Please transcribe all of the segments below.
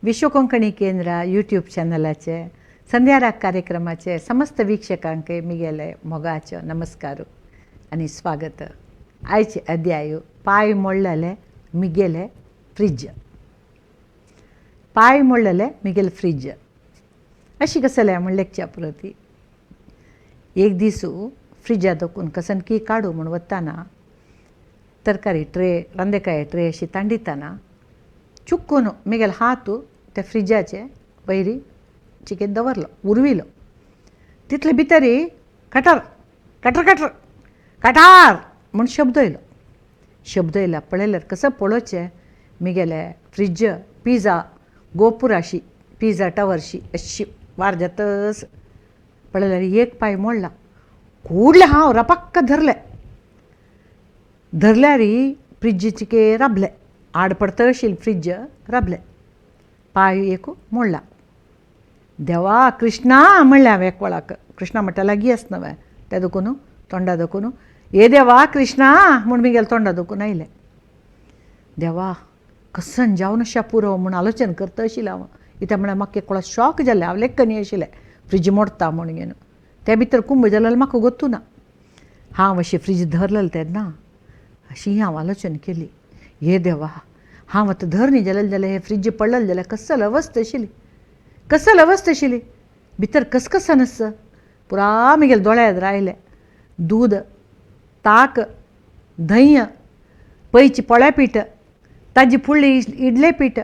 विश्व कोंकणी केंद्र यूट्यूब चॅनलाचे संध्याराग कार्यक्रमाचे समस्त वीक्षकांक मिगेले मोगाचो नमस्कार आनी स्वागत. आयचे अध्याय पाय मोडलेले मिगेले फ्रिज. पाय मोडलेले मिगेले फ्रिज अशी कसले म्हण लेखच्या प्रती. एक दीस फ्रिजा दोकून कसन की काडू म्हूण वताना तरकारी ट्रे रांदेकाय ट्रे अशी तांडिताना चुकून मिगेल हात त्या फ्रिजाचे वयरी चिकेन दवरलो उरविलो. तितले भितरी कटर कटर कटर कटार म्हूण शब्द येयलो. शब्द येयला पळयल्यार कसो पळोवचें मिगेले फ्रिज पिझ्झा गोपुराशी पिझ्झा टवरशी अशी वार जातच पळयल्यार एक पांय मोडला. कूडलें हांव रपक्क धरलें. धरल्यार फ्रिज चिके राबलें आड पडतशील फ्रिज राबलें पांय एक मोडला. देवा कृष्णा म्हणलें हांवें एक वेळाक. कृष्णा म्हणटा लागीं आस न्हय तें दुखून तोंडा दुखून ये देवा कृष्णा म्हूण मिगेले तोंडा दुखून आयलें. देवा कसन जावन अशें पुरो म्हूण आलोचन करता आशिल्लें हांव. कित्याक म्हळ्यार म्हाका एक वेळा शॉक जालें. हांव लेखनी आशिल्लें फ्रिज मोडटा म्हूण घेवन ते भितर कुंभ जालें म्हाका गोत्तू ना. हांव अशें फ्रिज धरलेलें तेन्ना अशी हांव आलोचन केली, ये देवा हांव आतां धर न्ही जालें जाल्यार हें फ्रिज पडलेलें जाल्यार कसल अवस्था आशिल्ली कसल अवस्था आशिल्ली. भितर कसकसन आसा पुरा म्हगेल्या दोळ्या एदरा आयलें. दूद ताक धंय पयची पोळ्या पीठ ताजी फुडली इडले पीठ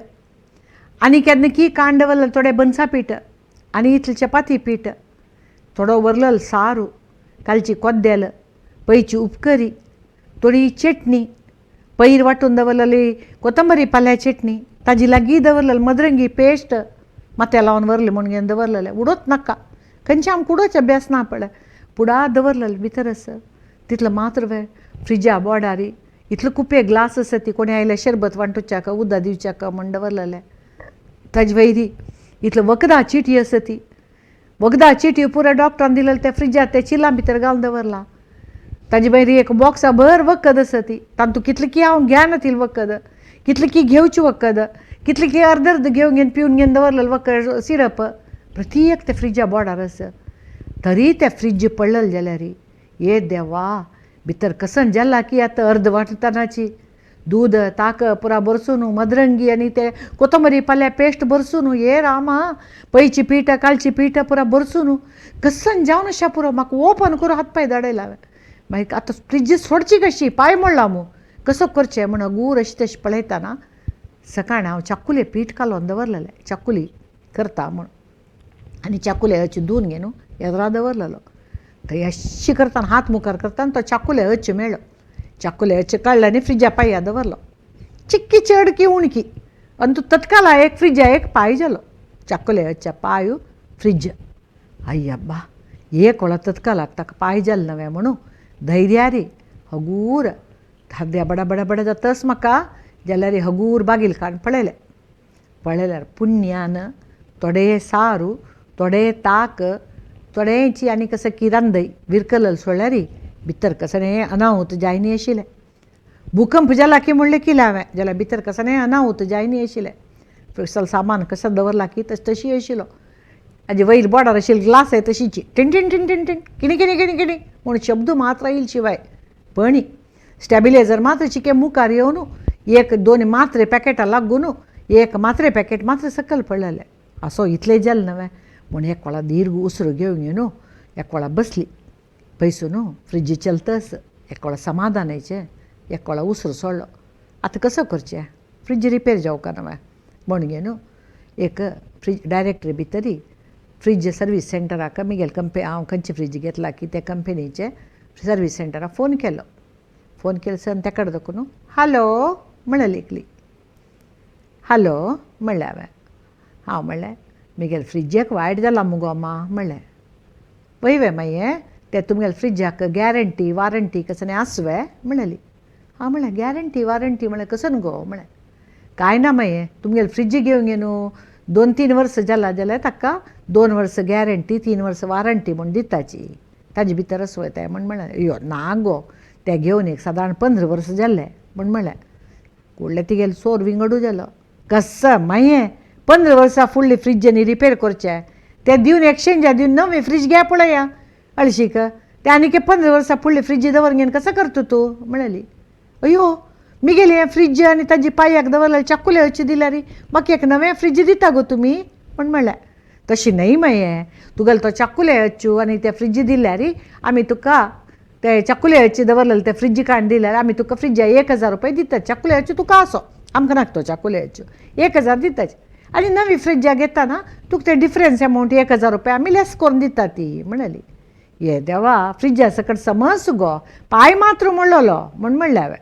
आनी केन्ना की कांड दवरलें थोडें बनसा पीठ आनी इतलें चपाती पीठ थोडो वरलेलो सारू कालची कोद्देल पयची उपकरी थोडी चटणी पयर वांटून दवरलेली कोथंबरी पाल्या चटणी ताजी लागीं दवरलेली मदरंगी पेस्ट माथ्या लावन व्हरली म्हूण घेवन दवरलेलें. उडोत नाका खंयचें आमकां उडोवचें अभ्यास ना पळय पुडा दवरलेलें भितर आसा तितलो मात्र वेळ फ्रिजा बोर्डारी इतलो कुपे ग्लास आसा ती कोणी आयल्यार शरबत वांटूच्याक उदक दिवच्याक म्हूण दवरलेलें. ताजे वयरी इतलो वखदां चिटी आसा ती वखदां चिटी पुरा डॉक्टरान दिलेलें त्या फ्रिजार त्या चिलां भितर घालून दवरलां. ताजे मागीर एक बॉक्सा भर वखद आसा ती तातूंत कितलें की हांव घेना ती वखद कितलें की घेवचें वखद कितलें की अर्द अर्द घेवन घेवन पिवन घेवन दवरलेलें वखद सिरप प्रती एक त्या फ्रिजा बोर्डार आसा. तरी तें फ्रिज पडलेलें जाल्यार ये देवा भितर कसन जाला की आतां अर्द वाटतानाची दूद ताक पुरा भरसून मदरंगी आनी ते कोथंबरी पाल्या पेस्ट भरसून हे रामा पयची पीठ कालची पीठ पुरा भरसून कसन जावन अशें पुरो म्हाका ओपन करून हात पांय धाडयला हांवें. मागीर आतां फ्रिज सोडची कशी पांय मोडला मू कसो करचें म्हूण गूर अशें तशें पळयतना सकाळीं हांव चाकुले पीठ कालोवन दवरलेलें चाकुली करता म्हूण आनी चाकुले अशें धुवन घेवन येदरा दवरलेलो. थंय अश्शी करतना हात मुखार करतना तो चाकुले अच्च मेळ्ळो. चाकुले अच्च काडले आनी फ्रिजा पांया दवरलो. चिक्की चड की उणकी आनी तो तत्काला एक फ्रिजा एक पांय जालो. चाकुले अच्चा पांय फ्रिज अय्यब्बा एक वेळा तत्कालाक ताका पांय जालो नवें म्हणून धैर्यारी हगूर धाद्या बडा बडा बडा जातच म्हाका जाल्यार हगूर बागील काडून पळयलें. पळयल्यार पुण्यान थोडे सारू थोडे ताक थोडेंची आनी कसं की रांदय विरकलल सोडल्यार भितर कसलें अनाहूत जायनी आशिल्लें. भूकंप जाला की म्हणलें केलें हांवें जाल्यार भितर कसलें अनाहूत जायनी आशिल्लें. सल सामान कसं दवरलां की तश तशी आशिल्लो. हाजे वयर बोर्डार आशिल्ले ग्लास आहे तशीची टिन टिन टिन टिन टिन किणी किणी किणी किणी म्हूण शब्द मात्र येयल शिवाय पणी स्टॅबिलायझर मात्र चिके मुखार येवन एक दोन मात्रे पॅकेटां लागून एक मात्रे पॅकेट मात्र सकयल पडलेलें. असो इतलें जालें नवें म्हूण एक वेळा दीर्घ उसरो घेवन घेवन एक वेळा बसली पयसून फ्रिज चलतच एक वेळा समाधानाचें एक वेळा उसरो सोडलो. आतां कसो करचें फ्रिज रिपेर जावंक नवें म्हूण घेवन एक फ्रिज डायरेक्टरी भितरी फ्रिज सर्वीस सेंटराक मिगेल कंपनी हांव खंयची फ्रिज घेतला की त्या कंपनीचे सर्वीस सेंटराक फोन केलो. फोन केलो सर तेका दाखोवन हॅलो म्हणलें एकली. हॅलो म्हणलें हांवें. हांव म्हणलें म्हगेले फ्रिजाक वायट जाला मुगो अम्मा म्हणलें. वय वे मागीर ते तुमगेले फ्रिजाक गॅरंटी वारंटी कसलें आसा वे म्हणलेली. हांव म्हणलें गॅरंटी वारंटी म्हणलें कसन गो म्हणलें. कांय ना मागीर तुमगेले फ्रिज घेवन गे न्हू 2-3 वर्सां जाला जाल्यार ताका 2 वर्सां गॅरंटी 3 वर्सां वारंटी म्हूण दिताची ताजे भितर आसा तें म्हूण म्हणलें. यो ना गो तें घेवन एक सादारण 15 वर्सां जाल्लें म्हूण म्हणलें. कुडलें तिगेलें सोर विंगडू जालो. कसं मागीर 15 वर्सां फुडली फ्रीज आनी रिपेर करचें तें दिवन एक्सचेंजा दिवन नवी फ्रीज घे पळया अळशीक ते आनीक 15 वर्सां फुडली फ्रीज दवर घेवन कसो करता तूं म्हणली. अयो मिगेली हें फ्रीज आनी ताजी पांयाक दवरलें चाकुले हच्ची दिल्यार म्हाका एक नवें फ्रीज दिता गो तुमी म्हण म्हणलें. तशें न्हय मागीर तुगेलो तो चाकुले हच्चू आनी ते फ्रीज दिल्यार आमी तुका ते चाकुले हच्ची दवरलेले ते फ्रीज काडून दिल्यार आमी तुका फ्रिजा 1000 रुपया दितात. चाकुले हच्चू तुका आसो आमकां नाका तो चाकुले हच्चू 1000 दितात आनी नवी फ्रिजा घेतना तुका ते डिफरन्स अमावंट 1000 रुपया आमी लेस करून दितात ती म्हणली. ये देवा फ्रिजा सकट समज गो पांय मात्र मोडलेलो म्हण म्हणलें हांवें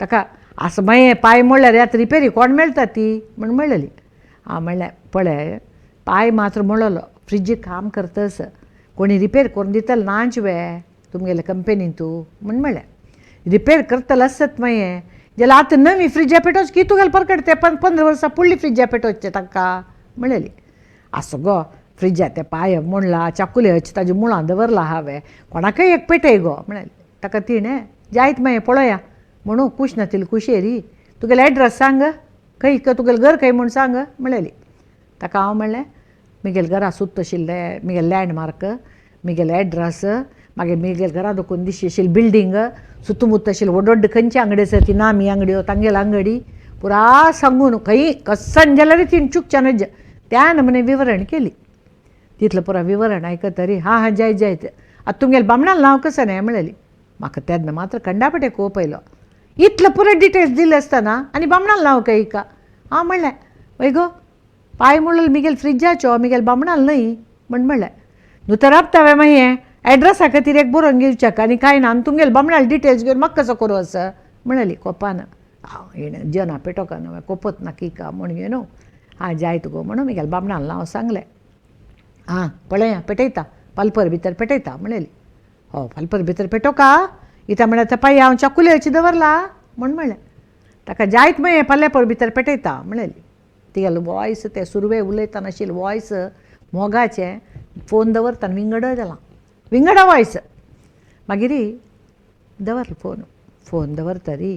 ताका. आसा मागीर पांय मोडल्यार आतां रिपेरी कोण मेळटा ती म्हण म्हणलेली. हांव म्हणलें पळय पांय मात्र मोडलेलो फ्रिज काम करतस कोणी रिपेर करून दितलो नाच वे तुमगेले कंपनीन तूं म्हण म्हणलें. रिपेर करतलो आसत मागीर जाल्यार आतां नवी फ्रिजा पेटोवच की तुगेले परकट ते 15 वर्सां फुडली फ्रिजा पेटोवचें तांकां म्हणलेली. आसूं गो फ्रिजा ते पांय मोडला चाकुले हच ताजे मुळां दवरला हांवें कोणाकय एक पेटय गो म्हणलें. ताका तिणें जायत मागीर पळोया म्हणून खूश नातिल्ली कुशेरी तुगेलो एड्रेस सांग खंय तुगेलें घर खंय म्हूण सांग म्हणलेली. ताका हांव म्हणलें म्हगेले घरा सुत्त आशिल्लें म्हगेलें लँडमार्क म्हगेलो एड्रेस मागीर म्हगेले घरा दोकून दिशी आशिल्ली बिल्डींग सुत्तमुत्त आशिल्ली व्हड व्हड खंयची आंगडी आसा ती नामी आंगड्यो तांगेली आंगडी पुरा सांगून खंय कसन जाल्यार ती चुकच्या न्हय त्या नमुने विवरण केली. तितलें पुरा विवरण आयकतरी हां हां जायत जायत आतां तुमगेलें बामणालें नांव कसं न्हय म्हणलेली. म्हाका तेन्ना मात्र कंडापटे कोप आयलो इतलो पुरो डिटेल्स दिले आसतना आनी बामणालें नांव काय का. हांव म्हणलें वय गो पांय मोडलेलो मिगेल फ्रिजाचो मिगेल बामणाल न्हय म्हण म्हणलें. न्हू तर राबता मागीर एड्रेसा खातीर एक बरोवन घेवच्याक आनी कांय ना आनी तुमगेले बामणाले डिटेल्स घेवन म्हाका कसो करूं आसा म्हणली कोपान. हांव हिणें जना पेटोवका न्हू कोपत ना किका म्हण घेवन न्हू हां जायत गो म्हणून मिगेले बामणालें नांव सांगलें. आं पळया पेटयता पालपर भितर पेटयता म्हणलेली. हो फालपर भितर पेटोवका इता म्हळ्यार पांय हांव चाकुलेची दवरला म्हण म्हणलें. ताका जायत मागीर पाल्यापर भितर पेटयता म्हणलेली. तिगेलो वॉयस ते सुरवे उलयतना आशिल्लें वॉयस मोगाचें फोन दवरतना विंगड जालां विंगड वॉयस. मागीर दवरलो फोन फोन दवरतरी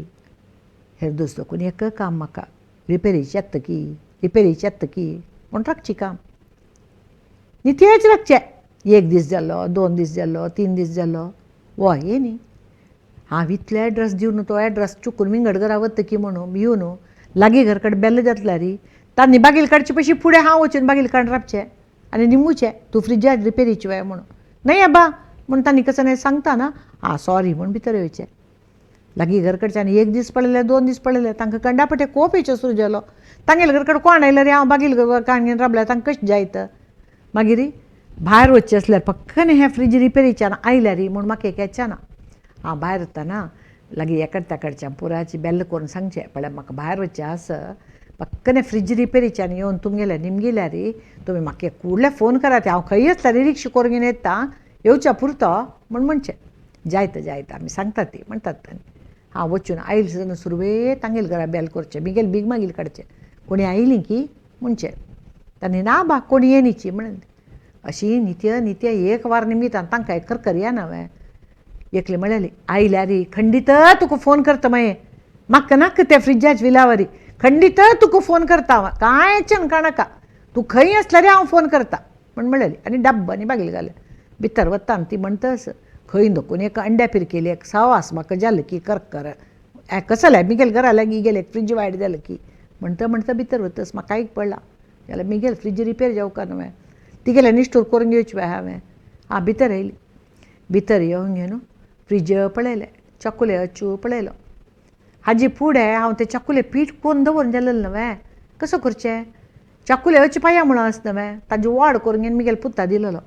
हेर दुसरो कोण एक काम म्हाका रिपेरीचें येता की रिपेरीचें येता की म्हूण राखची काम नित्याच राखचें. 1 दीस जालो 2 दीस जालो 3 दीस जालो वो ये न्ही हांव इतले एड्रेस दिवन तो एड्रेस चुकून विंगड घरा वता की म्हणून येवन लागीं घर कडेन बेल्ल जातल्यार तांणी बागील काडचे पयशी फुडें हांव वचून बागील काडून राबचें आनी निमूचें तूं फ्रिजार रिपेरीची वय म्हणून न्हय आबा म्हूण तांणी कसं न्हय सांगता ना आं सॉरी म्हूण भितर येवचें. लागीं घर कडच्यान 1 दीस पळयले 2 दीस पळयले तांकां कंडापटे कोप येवचो सुरू जालो. तांगेले घर कडेन कोण आयल्यार हांव बागील घर काडून घेवन राबल्यार तांकां कशें जायत. मागीर भायर वचचें आसल्यार पक्कन हें फ्रीज रिपेरीच्यान आयल्यार म्हूण म्हाका एक येचें ना. हांव भायर वतना लागीं एकडे तेकडच्यान पुराची बेल्ल करून सांगचें पळय म्हाका भायर वचचें आसा पक्कन फ्रीज रिपेरीच्यान येवन तुमगेले निमगिल्यार तुमी म्हाका कुडले फोन करात हांव खंय आसल्यार रिक्षा करून घेवन येता येवच्या पुरतो म्हूण म्हणचें. जायत जायत आमी सांगतात ती म्हणटात तांणी. हांव वचून आयले सुरवे तांगेले घरा बेल करचें मिगेल बीग मागीर काडचें कोणी आयलीं की म्हणचें तांणी ना बा कोणी येनीची म्हणून अशी नित्य नित्य एक वार निमितान तांकां एक करकर या ना. एकली म्हणलेली आयल्यार खंडीत तुका फोन करता मागीर म्हाका नाका त्या फ्रिजाच विलावरी खंडीत तुका फोन करता कांयच नाका तूं खंय आसल्यार हांव फोन करता म्हण म्हणलेली. आनी डब्ब आनी बागील घालें भितर वता आनी ती म्हणटस खंय दकून एक अंड्या पिरकेली एक सवास म्हाका जालें की करकर कसलें मिगेल घरा लागीं गेले फ्रीज वायट जालें की म्हणटा म्हणटा भितर वतस म्हाका एक पडला जाल्यार मिगेल फ्रीज रिपेर जावका न्हय तिगेलें निश्ठूर करून घेवची बाय हांवें. हांव भितर येयली भितर येवन घेवन फ्रीज पळयलें चकुले अच्चू पळयलो हाजी फुडें हांव तें चकुले पीठ करून दवरून जालें न्हय कसो करचें चकुले अच्चे पांया म्हणून आस न्हय ताजी वॉड करून घेवन मिगेल पुता दिलेलो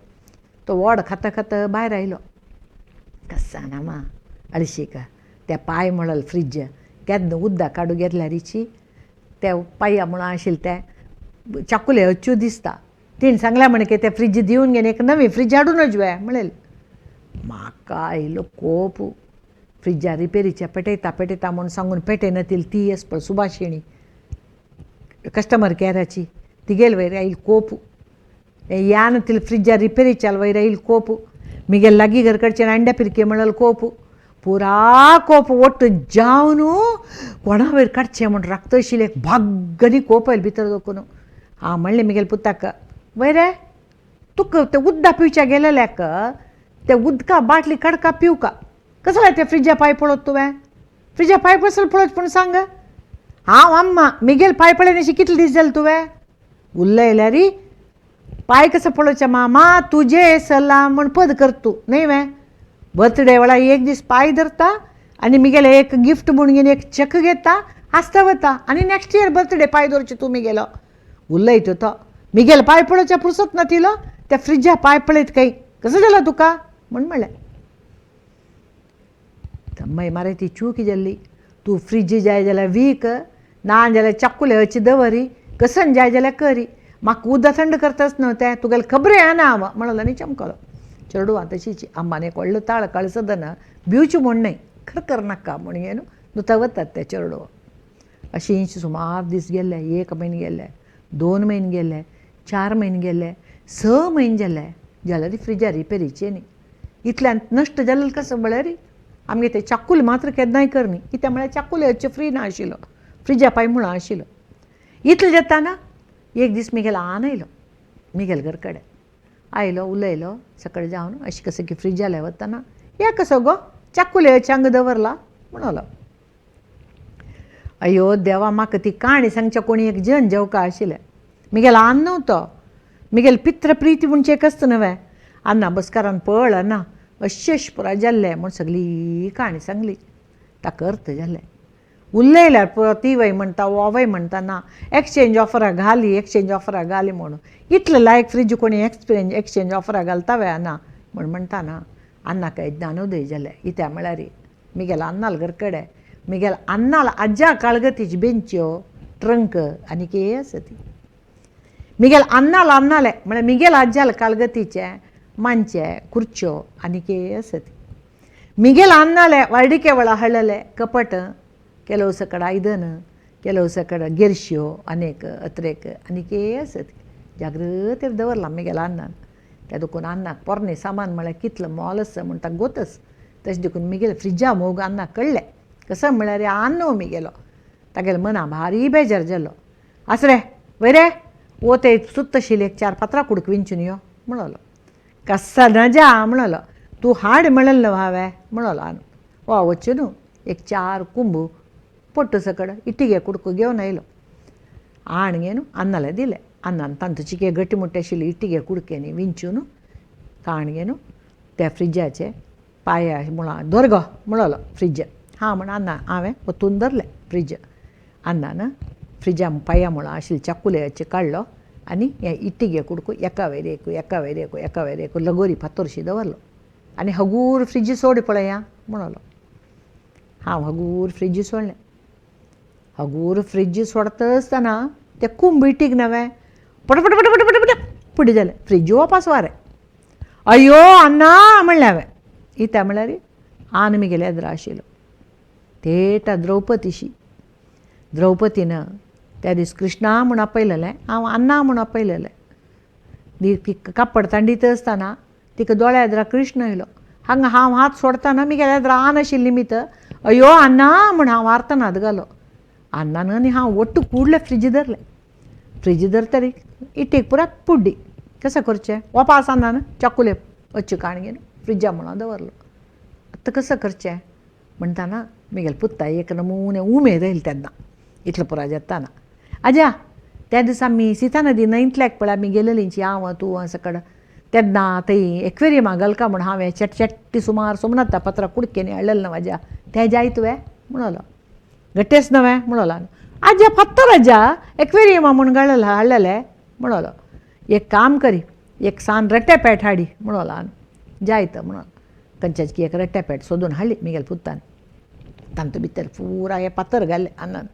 तो वॉड खाता खाता भायर आयलो. कसा ना मा अळशीक त्या पांय म्हणल फ्रीज केन्ना उदक काडूं घेतल्यारीची त्या पांया म्हणून आशिल्लें तें चाकुले अच्चू दिसता. तिणें सांगलें म्हण की तें फ्रीज दिवन घेवन एक नवी फ्रीज हाडूनच वे म्हणलें. म्हाका आयलो कोप फ्रिजा रिपेरीच्या पेटयता पेटयता म्हूण सांगून पेटयना ती आस पळय सुभाशिणी कस्टमर कॅराची तिगेल वयर आयल कोप यान तिल फ्रिजा रिपेरीच्याल वयर आयल कोप मिगेल लागीं घर कडच्यान अंड्या पिरके म्हणल कोप पुरा कोप वट्ट जावन कोणा वयर काडचें म्हूण राखता आशिल्लें एक भाग्गनी कोप आयल भितर दखून. हांव म्हणलें मिगेल पुताक, वयरे तुका तें उदका पिवच्या गेलेल्याक ते उदका बाटली काडका पिवका, कसो जाय ते फ्रिजा पांय पळोत तुवें, फ्रिजा पांय कसो पळोत पूण सांग. हांव अम्मा मिगेल पांय पळयन कितले दीस जाले तुवें उलयल्यारी पांय कसो पळोवचें मामा तुजे सला म्हण पद कर तूं न्हय वे. बर्थडे वेळा एक दीस पांय धरता आनी मिगेले एक गिफ्ट म्हूण घेवन एक चॅक घेता, आसता वता आनी नेक्स्ट इयर बर्थडे पांय दवरचे तूं मिगेलो. उलयत तो मिगेल पांय पळोवच्या पुरसत ना तिलो त्या फ्रिजा पांय पळयत काय कसो जालो तुका म्हण म्हणलें. मागीर मारे ती चूक जाल्ली, तूं फ्रिज जाय जाल्यार वीक, ना जाल्यार चाकुले हची दवरी, कसन जाय जाल्यार करी, म्हाका उदक थंड करताच न्हू तें तुगेलें खबरें येना हांव म्हणलो आनी चमकलो. चेडवां तशीच अम्मान एक व्हडलो ताळ कळसदना भिवचें म्हूण न्हय, खर कर नाका म्हूण घेवन नुता वतात ते चेडवां. अशें सुमार दीस गेले, एक म्हयनो गेले, 2 म्हयने गेले, 4 म्हयने गेले, 6 म्हयने जाले, जाल्यार फ्रिजा रिपेरीचे न्ही. इतल्यान नश्ट जालें कसो म्हळ्यार आमगे ते चाकूल मात्र केन्नाय करनी, कित्याक म्हळ्यार चाकूल हच्चे फ्री ना आशिल्लो, फ्रिजा पांय मुळां आशिल्लो. इतलें जाता ना एक दीस मिगेल आन आयलो मिगेल घर कडेन आयलो, उलयलो सकाळीं जावन अशें कसो की फ्रिजाले वतना या कसो गो चाकूल हच्चे हांगा दवरला म्हणलो. अयो देवा, म्हाका ती काणी सांगच्या कोणी एक जन जेवका आशिल्लें. मिगेल आन न्हू तो, मिगेल पित्र प्रिती म्हणचे एक आसता न्हय. अन्ना बसकारान पळ अन्ना अशें अशें पुराय जाल्लें म्हूण सगळी काणी सांगली. ताका अर्थ जालें. उलयल्यार पुरो ती वय म्हणटा वय म्हणटा ना एक्सचेंज ऑफराक घाली, एक्सचेंज ऑफराक घाली म्हणून इतलें लायक फ्रिज कोणी एक्सचेंज ऑफराक घालता वे अन्ना म्हूण म्हणटा ना. अन्नाक ज्ञानोदय जालें. इत्या म्हळ्यार मिगेल अन्नाल घर कडेन मिगेल अन्नाल आज्या काळगतीची बेंच्यो ट्रंक आनी कितें आसा ती. मिगेल अन्नाल अन्नाले म्हळ्यार मिगेल आज्याल काळगतीचे मांचे खुर्च्यो आनी कितें आसा ती. मिगेल अन्नाले वार्डिके वेळा हाडलेले कपट, ಕೆಲವು ಸಕಡ आयदन, ಕೆಲವು सकड गिरश्यो अनेक अत्रेक आनी कितें आसा ती. जागृतेर दवरलां मिगेल अन्नान. त्या देखून अन्नाक पोरणें सामान म्हळ्यार कितलो मोल आसा म्हूण ताका गोतच. तशें देखून मिगेल फ्रिजा मोग अन्नाक कळ्ळें. कसो म्हळ्यार आन्न न्हू मिगेलो, तागेलो मना भारी बेजार जालो. आसरे वयरे वो ते सुत्तशील एक 4 फातरां कुडक विंचून यो म्हणलो. कस्सा नजा म्हणलो, तूं हाड म्हणलें न्हू हांवें म्हणलो. आन वा वचून न्हू एक 4 कुंब पट्टू सकड इटिगे कुडको घेवन आयलो. आण घेवन अन्नाले दिले. अन्नान तांतू चिके गट्टी मुट्टी आशिल्ली इटिगे कुडक्यांनी विंचून काण घेवन त्या फ्रिजाचे पांया मुळां धर गो म्हणलो फ्रिज. हां म्हण अन्ना हांवें वतून धरलें फ्रिज. अन्नान फ्रिजा पांया मुळां आशिल्ले चाकुले काडलो आनी हे इटिगे कुडको एका वयर एक एका वयर एक एका वयर एक लगोरी फातोरशी दवरलो आनी हगूर फ्रिज सोड पळया म्हणलो. हांव हगूर फ्रिज सोडलें. हगूर फ्रिज सोडता आसतना ते कुंब इटीक नवें पटपट पटपट पटपट पुडी जालें. फ्रिज वापास वारें. अयो अन्ना म्हणलें हांवें. इत्या म्हळ्यार आन मिगेले एदरा आशिल्लो थेट द्रौपदीशी. द्रौपदीन त्या दीस कृष्णा म्हूण आपयलेलें, हांव अन्ना म्हूण आपयलेलें. ती कापड तांडीत आसतना तिका दोळ्या एदरा कृष्ण आयलो. हांगा हांव हात सोडतना मिगेल्या एदरा आन आशिल्ली निमित्त अयो अन्ना म्हूण हांव आर्तनाद घालो. अन्नान आनी हांव ಒಟ್ಟು ಕೂಡಲೇ फ्रिज धरलें. फ्रिज धरतरी इटेक पुरा पुड्डी. कसो करचें वापास अन्नान चाकुले अच्छ काण घेवन फ्रिजा मुळां दवरलो. आतां कसो करचें म्हणटाना मिगेल पुत्ता एक नमुने उमेद आयली तेन्ना इतलो पुराय जाताना. आज्या त्या दिसा आमी सीता नदी न्हंयतल्याक पळय आमी गेलेलींची हांव तूं सकड तेन्ना थंय एक्वेरियमा घालका म्हूण हांवें चेटचेट्टी सुमार सोमनाथा पत्रां कुडक्यांनी हाडलेलें न्हू आज्या, तें जाय तुवें म्हणलो. घट्टेच नवें म्हणलो. आज्या फात्तर आज्या एक्वेरियमा म्हूण घाडलेलें हाडलेलें म्हणलो. एक काम करी एक सान रट्टे पेट हाडी म्हणलो. आनी जाय तर म्हणलो. खंयच्याच एक रट्टे पेट सोदून हाडली मिगेल पुत्तान. तांतू भितर पुरा हे फातर घाले अन्नान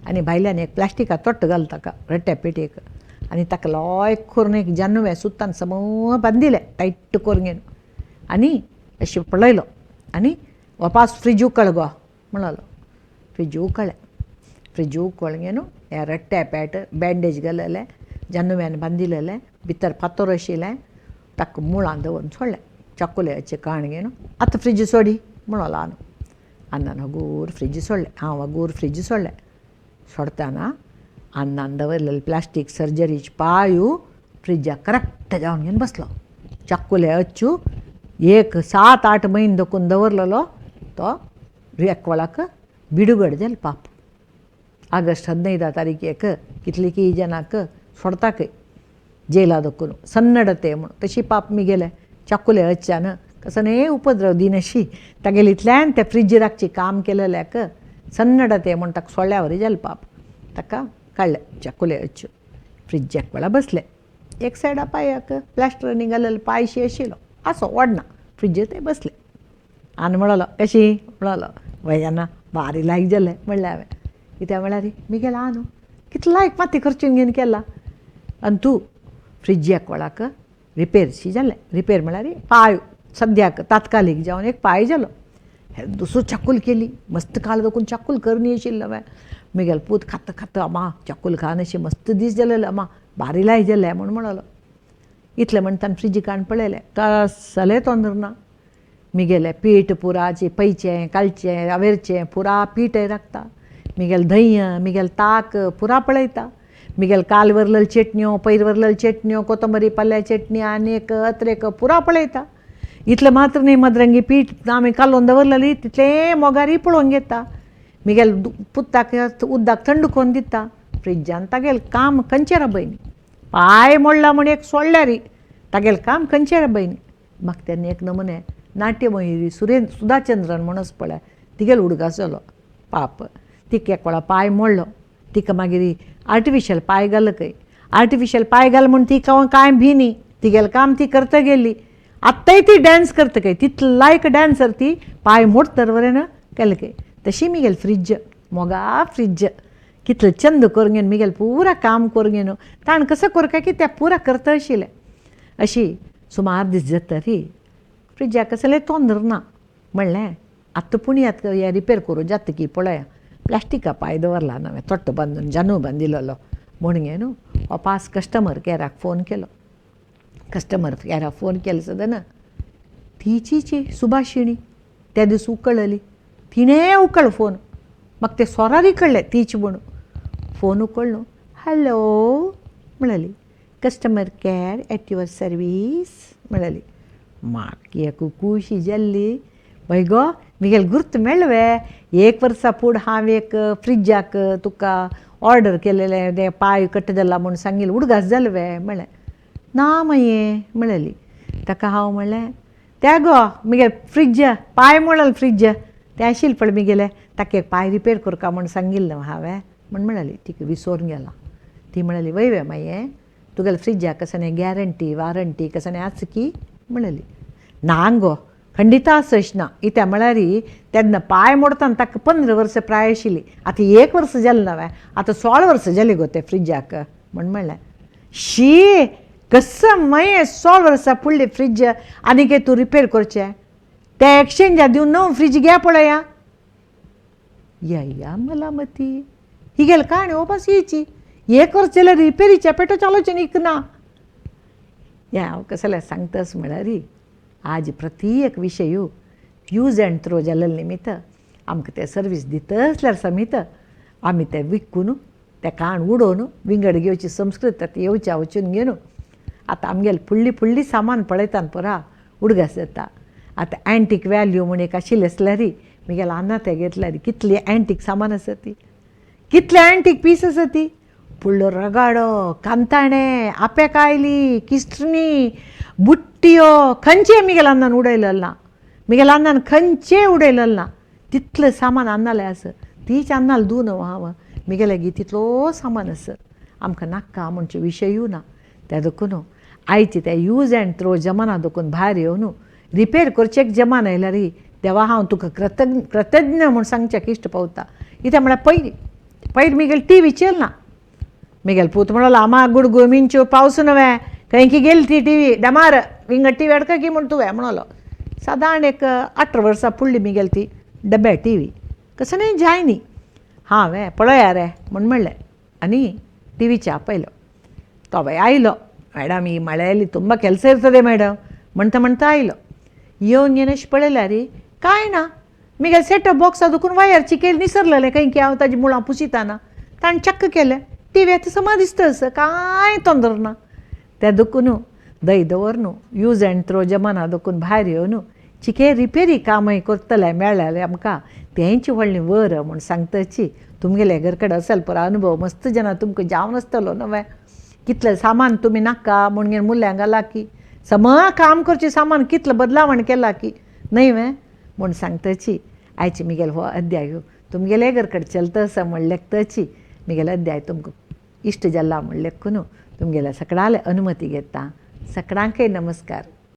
आनी भायल्यान एक प्लास्टिका तोट्ट घाल ताका रट्ट्या पेटयेक आनी ताका लायक करून एक जानवें सुतान सम बांदिलें टायट करून घेवन आनी अशें पळयलो आनी वापास फ्रिज उकळ गो म्हणलो. फ्रिज उकळ्ळें. फ्रिज उकळून घेवन हे रट्ट्या पेट बँडेज घाललेलें, जानव्यान बांदिलेलें, भितर फातर आशिल्लें, ताका मुळां दवरून सोडलें. चाकुल्याचें काण घेवन आतां फ्रिज सोडी म्हणलो. आनी अन्नान हगूर फ्रिज सोडलें. हांव हगूर फ्रिज सोडलें. सोडटाना अन्नान दवरलेले प्लास्टीक सर्जरीचे पांयू फ्रिजाक करेक्ट जावन घेवन बसलो. चाकुले अच्छू एक 7-8 म्हयने दखून दवरलेलो तो एकवळाक बिडुगड जाल पाप. ಆಗಸ್ಟ್ 15 ತಾರೀಖೇक कितली जनाक सोडता खंय जेला दखून सन्नडते म्हूण. तशी पाप मिगेले चाकुले अच्छान कसने उपद्रव दिनशी तागेले इतल्यान ते फ्रिज राखची काम केलेल्याक सन्नडते म्हूण ताका सोडल्या वरी जालें पाप. ताका काडलें चाकुले अच्छू फ्रिजाक वेळा बसलें. एक सायडा पांयाक प्लास्टर निघालेलो पांयशी आशिल्लो आसो वाडना फ्रिजीर ते बसले. आनी म्हणलो कशी म्हणलो वयाना भारी लायक जालें म्हणलें हांवें. कित्याक म्हळ्यार मिगेलो आहा न्हू कितलो लायक माती खर्चून घेवन केला आनी तूं फ्रिजाक वेळाक रिपेरशी जालें. रिपेर म्हळ्यार पांय सद्याक तात्कालीक जावन एक पांय जालो. हे दुसरो चाकूल केली मस्त काल दखून चाकूल करणी आशिल्लो हांवें. मिगेलो पूत खाता खाता अम्मा चाकूल खान अशी मस्त दीस जालेलो अम्मा भारी लायक जालें म्हूण म्हणलो. इतलें म्हणटान फ्रिजी काडून पळयलें कसलें तोंदर ना. मिगेलें पीठ पुराचें पयचें कालचें अवेरचें पुरा पीठ राखता. मिगेल धंय मिगेल ताक पुरा पळयता. मिगेल काल वरलेली चटण्यो पयर वरलेली चटण्यो कोथंबरी पल्ल्या चटणी आनी एक अत्रेक पुरा पळयता. इतलें मात्र न्ही मदरंगी पीठ आमी कालोवन दवरलेली तितलें मोगारी पळोवन घेता. मिगेल पुताक उदक थंड करून दिता. फ्रिजान तागेलें काम खंयचें राबयनी पांय मोडला म्हूण एक सोडल्यार तागेलें काम खंयचें राबयनी. म्हाका तेन्ना एक नमुने नाट्यमयुरी सुधाचंद्रन म्हणून पळय तिगेलो उडगास जालो पाप. तिका एक वेळा पांय मोडलो तिका मागीर आर्टिफिशियल पांय घाल खंय. आर्टिफिशियल पांय घाल म्हूण तिका कांय भिनी तिगेलें काम ती करता गेली. आत्ताय ती डांस करता खंय तितलो लायक डांसर ती पांय मोडतर वरेन केलें खंय. तशी मिगेल फ्रिज मोगा फ्रिज कितलें चंद करून घेवन मिगेल पुरा काम करून घेवन ताणें कसो करूं काय की तें पुरा करता आशिल्लें. अशी सुमार दीस जाता री फ्रिजाक कसलें तोंदर ना. म्हणलें आतां पूण आतां हें रिपेर करूं जाता की पळया प्लास्टिका पांय दवरला हांवें तोट्टो बांदून जानू बांदिल्लो म्हूण घेवन वापास कस्टमर कॅराक फोन केलो. कस्टमर कॅराक फोन केलो सुद्दां ना तिची सुभाशिणी त्या दीस उकळली तिणें उकळ फोन म्हाका ते सोरारी कळ्ळें तीच म्हणून. फोन उकळ्ळो हॅलो म्हळ्याली customer care at your service म्हळ्याली. म्हाका एक खुशी जाल्ली बाय गो मिगेल गुर्त मेळ्ळे एक वर्सा फुडें हांव एक फ्रिजाक तुका ऑर्डर केलेलें तें पांय कट जाला म्हूण सांगिल्लें उडगास जालें वे म्हळें. ना माये म्हळ्याली. ताका हांव म्हणलें त्या गो मिगेल फ्रिज पांय मोडलें फ्रिज तें आशिल्लें पळय मिगेलें ताका एक पांय रिपेर करका म्हूण सांगिल्लें हांवें म्हूण म्हळ्याली. तिका विसोरून गेलां. ती म्हळ्याली वय वे माये तुगेले फ्रिजाक कसलें गॅरंटी वारंटी कसलें आसा की म्हळ्याली. ना गो खंडिता आसच ना. इत्या म्हळ्यार तेन्ना पांय मोडताना ताका 15 वर्सां प्राय आशिल्ली आतां 1 वर्स जालें ना आतां 16 वर्सां जालीं गो ते फ्रिजाक म्हूण म्हणलें. शी कसं मागीर 16 वर्सां फुडली फ्रिज आनी तूं रिपेर करचें ते एक्सचेंजा दिवन नवो फ्रिज घे पळया. या मला मती ही गेल काणी वापस येयची 1 वर्स जाल्यार रिपेरीच्या पेटो चालोचें न्ही ना. हें हांव कसलें सांगतास म्हळ्यार आज प्रति एक विशय यूज अँड थ्रो जाल्ले निमित्त आमकां ते सर्वीस दितसल्यार समीत आमी ते विकून ते काण उडोवन विंगड घेवची संस्कृत आतां येवच्या वचून घेवन आतां आमगेले फुडली फुडली सामान पळयता पुरा उडगास जाता. आतां एंटीक व्हॅल्यू म्हूण एक आशिल्लें आसल्यार मिगेले आना ते घेतल्यार कितली एंटीक सामान आसा ती कितले एंटीक पीस आसा ती फुडलो रगाडो कांताणे आपें कायली किस्टणी बुट्ट्यो खंयचें मिगेले अन्नान उडयलें ना. मिगेले अन्नान खंयचें उडयलें ना. तितलें सामान अन्नालें आसा तीच अन्नाल दू न्हू हांव मिगेले गी तितलो सामान आसा आमकां नाका म्हणचे विशयूय ना. त्या देखून आयचे ते यूज अँड थ्रो जमाना देखून भायर येवन रिपेर करचें एक जमाना आयल्यार देवा हांव तुका कृतज्ञ म्हूण सांगच्याक इश्ट पावता. कित्याक म्हळ्यार पयलीं पयर मिगेल टी व्ही चेल ना. मिगेल पूत म्हणलो आमा गुडगु मिंचू पावस न्हय खंयकी गेली ती टी व्ही डमार विंगड टी व्ही हाडका की म्हूण तुवें म्हणलो. सादारण एक 18 वर्सां फुडली मिगेल ती डब्या टी व्ही कसं न्ही जाय न्ही हांवें पळया रे म्हूण म्हणलें आनी टी व्हीचे आपयलो. तो बाय आयलो मॅडम ही मळ्याली ತುಂಬ ಕೆಲಸ ಇರ್ತದೆ ಮೇಡಮ್ म्हणटा म्हणटा आयलो. येवन घेवन अशें पळयल्यार कांय ना मिगेल सेटअप बॉक्सा दुखून वायर चिकेल निसरलेलें खंय की हांव ताजी मुळां पुसिताना ताणें चक्क केलें. टी व्ही आतां समा दिसता आसा, कांय तोंदर ना. ते देखून दही दवर न्हू, यूज एंड थ्रो जमाना देखून भायर येवन चिके रिपेरी कामय करतले मेळ्ळें आमकां तेंच व्हडलें वर म्हूण सांगताची. तुमगेले घर कडेन असेल पळय अनुभव मस्त जाणा तुमकां जावन आसतलो न्हय, कितलें सामान तुमी नाका म्हणून मुल्यांक घाला की समा काम करचें सामान कितलें बदलावण केलां की न्हय वे म्हूण सांगताची. आयची मिगेल हो अध्याय तुमगेले घर कडेन चलता आसा म्हण लेखताची. मिगेलो अध्याय तुमकां इश्ट जाला म्हण लेखून तुमगेल्या सगळ्यांले अनुमती घेता. सगळ्यांकय नमस्कार.